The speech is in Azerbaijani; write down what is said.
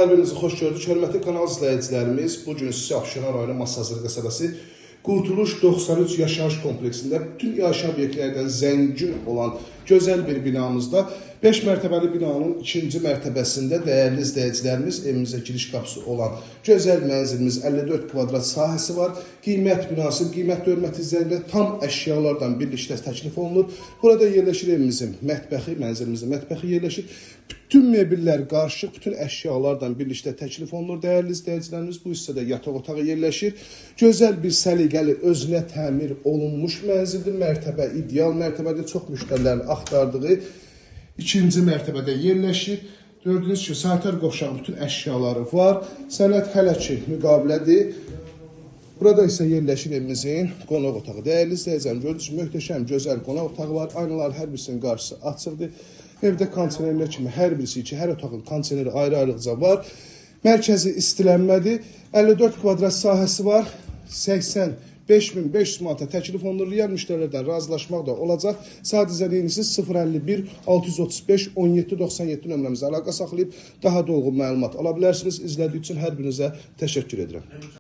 Hər birinizi xoş gördük. Hörmətli kanal izləyicilərimiz, bu gün sizə Abşeron rayonu Masazır qəsəbəsi Qurtuluş 93 yaşayış kompleksində bütün yaşayış obyektlərdən zəngin olan gözəl bir binamızda 5 mərtəbəli binanın 2-ci mərtəbəsində dəyərli izləyicilərimiz evimizə giriş qapısı olan gözəl mənzilimiz 54 kvadrat sahəsi var. Qiymət münasib, qiymət hörmət izləyicilər tam əşyalardan birlikdə təklif olunur. Burada yerləşir evimizin mətbəxi, mənzilimizin mətbəxi yerləşir. Bütün mebellər qarışıq, bütün əşyalardan birlikdə təklif olunur. Dəyərli izləyicilərimiz, bu hissədə yataq otağı yerləşir. Gözəl bir səliqəli, özünə təmir olunmuş mənzildir. Mərtəbə ideal mərtəbədir. Çox müştərilərin axtardığı ikinci mərtəbədə yerləşir. Gördüyünüz kimi sanitar qovşağın bütün əşyaları var. Sənəd hələ ki müqavilədir. Burada isə yerləşir evimizin qonaq otağı. Dəyərli izləyicilərim, gördüyünüz kimi möhtəşəm, gözəl qonaq otağı var. Aynaların hər birisinin qarşısı açıqdır. Evdə kondisionerlər kimi hər birisi iki, hər otağın kondisioneri ayrı-ayrılıqca var. Mərkəzi istilənmədir. 54 kvadrat sahəsi var. 85.500 manata təklif olunur. Real müştərilərdən razılaşmaq da olacaq. Sadəcə neyinirsiniz? 051 635 17 97 nömrəmizə əlaqə saxlayıb daha dolğun məlumat ala bilərsiniz. İzlədiyi üçün hər birinizə təşəkkür edirəm.